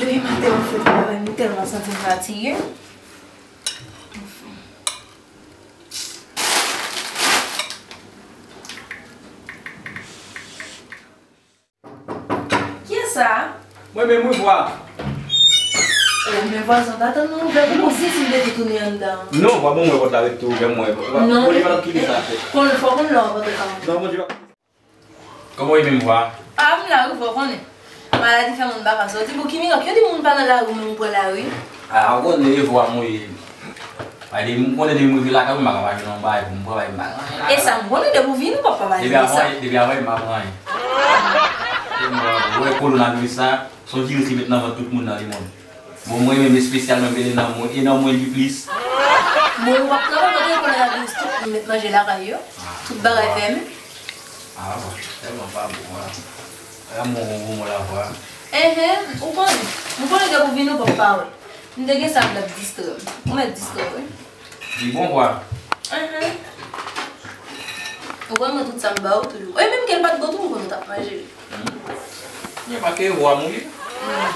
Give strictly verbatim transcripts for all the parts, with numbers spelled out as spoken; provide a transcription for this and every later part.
Depi maten mwen fè travay, mwen tèlman santi m fatige. Kiyès sa a? Mwen menm wi, vwa. Oh, men vwazin, w ta tann mwen ouvè pou mwen si m te tounen anndan. Non, vwa, bon, mwen pòt la ret tou ouvè, mwen. Non, Bondye pa t ap kite sa fèt. Konn fò konn lè w ap antre ka. Non, Bondye pa. Kòman w ye menm, vwa? Ah, m la wi, vwa, w konnen. Maladi fè moun pa ka sòti. Bon, ki mirak, yo di moun pa nan lari, men ou pran lari. Ah, ou konnen, vwa, mwen ye. Ay, depi m konnen depi m rive lakay ou, m pa ka pa jwenn yon bagay pou m pran, bagay m pa ka. E sa m konnen, depi w vini, ou p ap pa pale de sa. Depi avan, depi avan, m pa pran anyen. Ou wè kowonaviris sa, se yon viris ki met nan vant tout moun nan lemonn. Bon, mwen menm espesyalman, m gen nan mwen, e nan mwen li plis. Bon, ou p ap travay kote kowonaviris tout moun met manje lakay yo. Tout bagay fèmen. Ah, bon, tèlman pa bon, a. A, mwen, mwen, mwen, la vwa. Enhen, ou konnen. M konnen depi w vini, ou p ap pa wè. M te gen sa m t ap distrè m. Ou mèt distrè w, wi. Li bon, vwa. Enhen. Ou konn mwen tout sa m ba ou toujou. E menm ke l pa t bon tou, m konn ou t ap manje li. Hmm. Li pa ke vwa mouye. Hmm.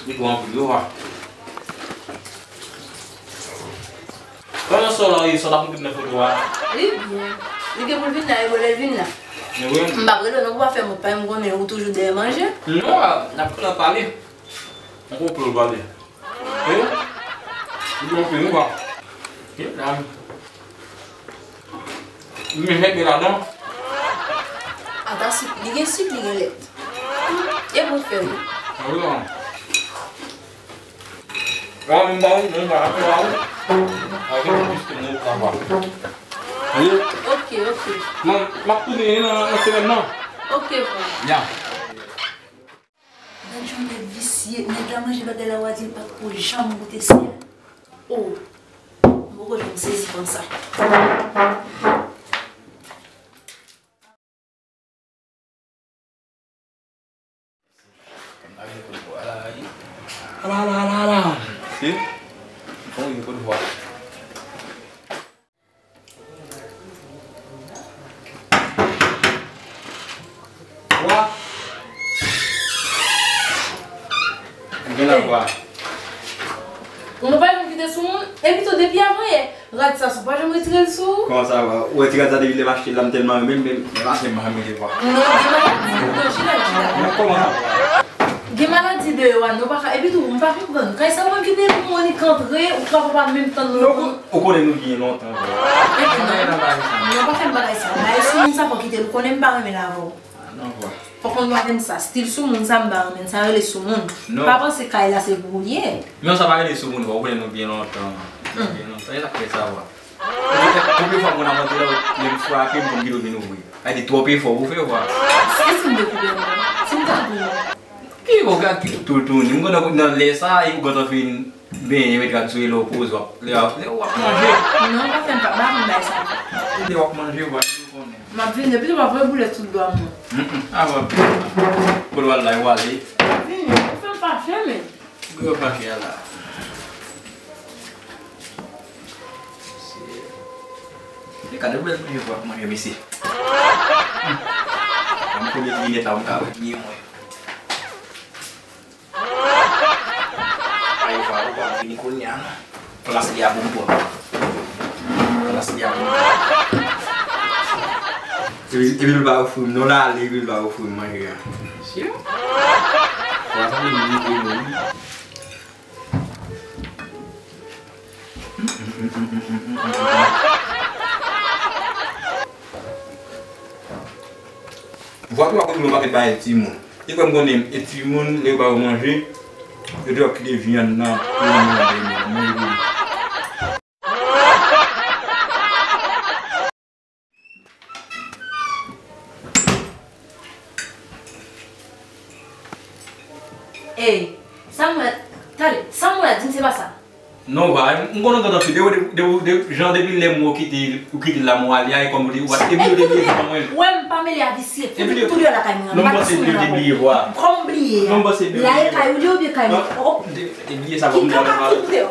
Li bon anpil, vwa. Kòman sè w la ye, sè w t ap montre m nan foto a? Li byen. Li gen pou l vin la, e bon lè l vin la. Men wi. M p ap rele w non pou w pa fè m wont, paske m konnen ou toujou dèyè manje. Non, n ap pale. Mwen konprann pale. Wi. Li anpil, wi, pa. Wi, dam. Men fèk gen ladan. Ata sik, li gen sik, li gen lèt. E bon fè wi. Wi, non. Wi, m ba ou, non, m ba ou. Avèk yon plis ke nou ka fè. Wi. Ok, ok. Mwen, m ap tounen nan, nan semèn nan. Ok, bon. Ya. Gad jan nèg visye, nèg la manje bagay la, w a di l pa t ko janm goute sèl. Oh, m poko janm sezi konsa. Ala, ala, ala, ala. Si? Fò w gen kout vwa. Wa. Gen la vwa. Ou pa janm kite sou moun. Epi tou, depi avan yè, rad sa sou, pa janm retire l sou ou. Kòman sa va? Ou wè ti rad sa depi lè m achte l la, m tèlman renmen l, men, men maten m pa janm mete vwa. Non, gen maladi. Non, chita, chita. Men kòman sa va? Gen maladi deyò a, nou pa ka, epi tou, m pa konprann. Kay sa mwen kite pou mwen li kantre, ou pa, ou pa menm tann nou. Non, ou konnen nou byen lontan, vwa. Epi non, non, pa fè m bagay sa. Bagay sou moun sa fò kite l, ou konnen m pa renmen l avè w. Ah, non, vwa. Fòk nou pa fè m sa. Stil sou moun sa m pa renmen l, sa rele sou moun. Non. Pa panse kay la se pou ou l ye. Non, sa pa rele sou moun, vwa, ou konnen nou byen lontan. Hmm. Byen lontan, e sa k fè sa, vwa. Konbyen fwa moun ap antre la, lè m frape, m konn kite w vin ouvri. Sa vle di twòp efò ou fè, vwa. E si m dekoupe anba? Si m ta tou. Ki ou gad ki tou tou ni. M konn nan lè sa, e ou gentan fin benyen, met rad sou e lè w poze w ap, lè w ap, lè w ap manje. Non, pa fè m pa, pa fè m bay sa. Lè w ap manje, vwa, ou konnen. M ap vin, epi tou pa voye boulèt sou do a mwen. Mm, mm. Avan, kote w al la, ou ale. Vini, ou fè m fache, men. Gwo fache a la. Se, se kade bèl manje vwa manje, mesye. Mwen premye linèt la, mwen ka wè byen mwen. Ay, vwa, ou pa vini kounye a, non. Plas li a pou m pran. Plas li a pou m pran. Epi, epi l pa ofri m, non, l ale, epi l pa ofri m manje a. Sye? Vwa sa vin vin vin vin. Vwa tou ap konnen yon pakèt bagay timoun. Li kwè m konnen e timoun, lè yo ba yo manje, yo te ap kite vyann nan pou yo manje, manje pou li. Ey, sa m wè, tande, sa m wè a, di m se pa sa. Non, vwa, m konnen w gentan fide, de, de, de, jan depi lè m wè w kite, ou kite l la, m wè w ale a, e kòm ou te, ou pa, epi yo te bliye sa mwen. Wè m pa mele a visye, fouti tou deyò lakay mwen an, m pa gen sou mwen ankò. Kòm bliye a. Non, m panse bliye. La e kay ou li oubyen kay mwen? Oh. Te, te bliye sa, ki kaka ki koute yo?